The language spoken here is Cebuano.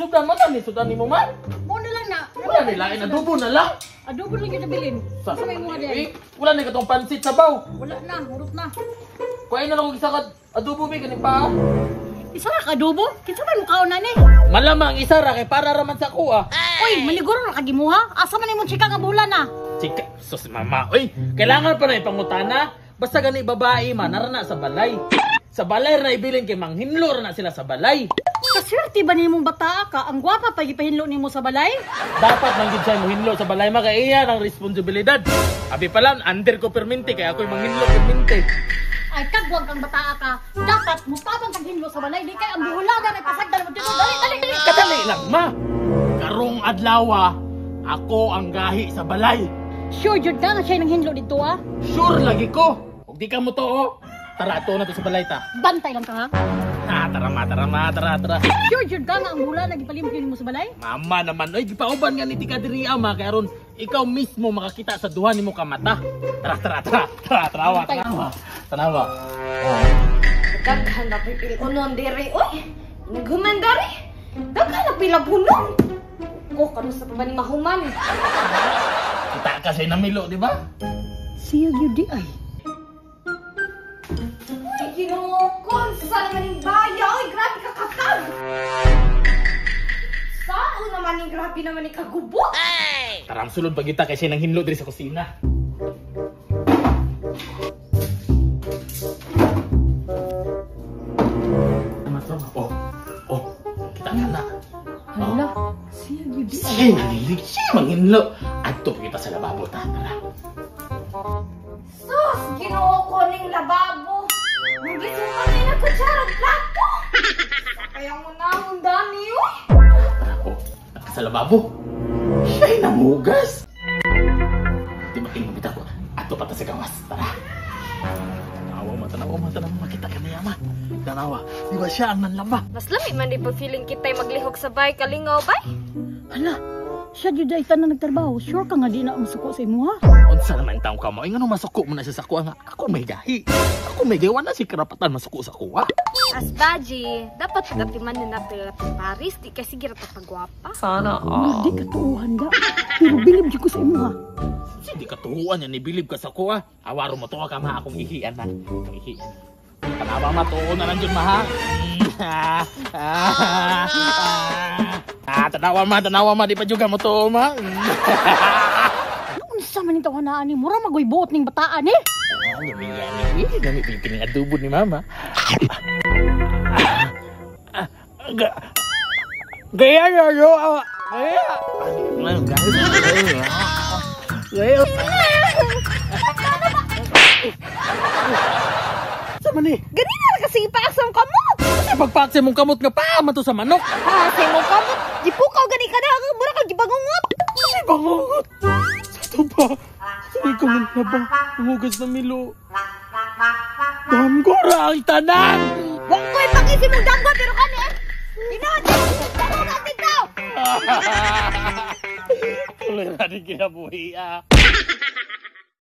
sudan man ni sudan nimo man. Mo na lang na. Wala ni lain adobo na lang. Adobo lang gyud nabilin. Sa Sa may mga eh, wala ni katong pansit sabaw. Wala na, hurot na. Kuhay na lang og isa ka adobo be kaning pa. Isa ra ka adobo? Kinsa man mukaon na ni? Malamang isa ra kay para ra man sa kuha. Uy, maniguro ra ka gimuha. Asa man imong chika nga bulan na? Chika, sus mama. Uy, kailangan pa na ipangutana. Basta gani babae man nara na sa balay. Sa balay ra na ibilin kay manghinlo ra na sila sa balay. Kaswerte ba nimong bataa ka? Ang gwapa pa gipahinlo nimo sa balay? Dapat man gid siya mohinlo sa balay ma kay iya ang responsibilidad. Abi pa lang under ko perminti kay ako'y manghinlo perminti. Ay kagwag kang bataa ka. Dapat mutabang kag hinlo sa balay di kay ang buhulagan ay pasagdan mo dito. Dali, dali, dali. Kadali lang ma. Karong adlaw ako ang gahi sa balay. Sure jud ka nga siya nang hinlo dito ah. Sure lagi ko. Ug di ka mo to. Tara ato na to sa balay ta. Bantay lang ka ha. Ah, tara ma, tara ma, tara, tara. Sure jud ka nga ang bula nagipalimpyo nimo sa balay? Mama naman, oy gipauban nga ni tika diri ama kay aron ikaw mismo makakita sa duha nimo ka mata. Tara, tara, tara, tara, tarawa, tanawa. Tanawa. Oh. Daghan na pipil-unon diri, oy. Naghuman dari. Daghan na pila bunong. Ko kanu sa pa ba ni mahuman. Kita kasi namilo, di ba? Siya gyud di ay. Uy, Ginoo ko, sa naman ning baya, oy, grabe ka kakag. Sao naman ning grabe naman ni kagubo. Tara, ang sulod pagita kay siya nang hinlo diri sa kusina. Oh, oh, kita ka na. Hala, siya gyud di ay. Siya nangilig, siya manghinlo. Adto kita sa lababo ta, tara. Sus, Ginoo ko ning lababo. Magisuka na yung kutsara at plato. Kaya mo na akong dami, uy. Tara, oh, sa lababo. Siya'y namugas. Di makinig ko. Ato pa ta sa gawas. Tara. Tanawa ma, tanawa ma, tanawa. Makita ka niya ma. Tanawa. Di ba siya ang nanlaba? Mas lami man di pa feeling kita'y maglihok sa bay, kalingaw bay. Hala, siya jud ay tanan nagtrabaho. Sure ka nga di na masuko sa imuha? Unsa naman taong ka mo? Ay, ngano masuko mo na siya sa kuha nga? Ako may gahi. Ako may gahi. Wala si karapatan masuko sa kuha. As baji, dapat pagkatiman na napila Paris, di kasi gira ta pagwapa. Sana all. Di katuuhan da. Pero bilib jud ko sa imuha. Hindi katuuhan yan, ibilib ka sa kuha. Awaro mo to ka ma, akong ihian na. Akong ihian. Tanawa ma, tuo na lang dyan ma ha. Tanawa ma, di pa juga mo tuo ma. Unsa man ning tawanan ni mura magoy buot ning bataan eh. Gami gami, gami pining adobo ni mama. Gaya yo yo, gaya. Gaya. Sa man eh? Ganina ra kasi ipaasam kamot. Kasi pagpaaksa mong kamot nga pa man to sa manok. Paasa mong kamot, gipukaw gani ka na, mura kag gibangungot. Kasi bangungot. Sa to ba? Sige ko man na ba? Umugas na milo. Damgo ra ang tanan! Wag ko ipakisi mong damgo pero kani eh. Ginoo, damgo natin daw. Tuloy na din kinabuhi ah.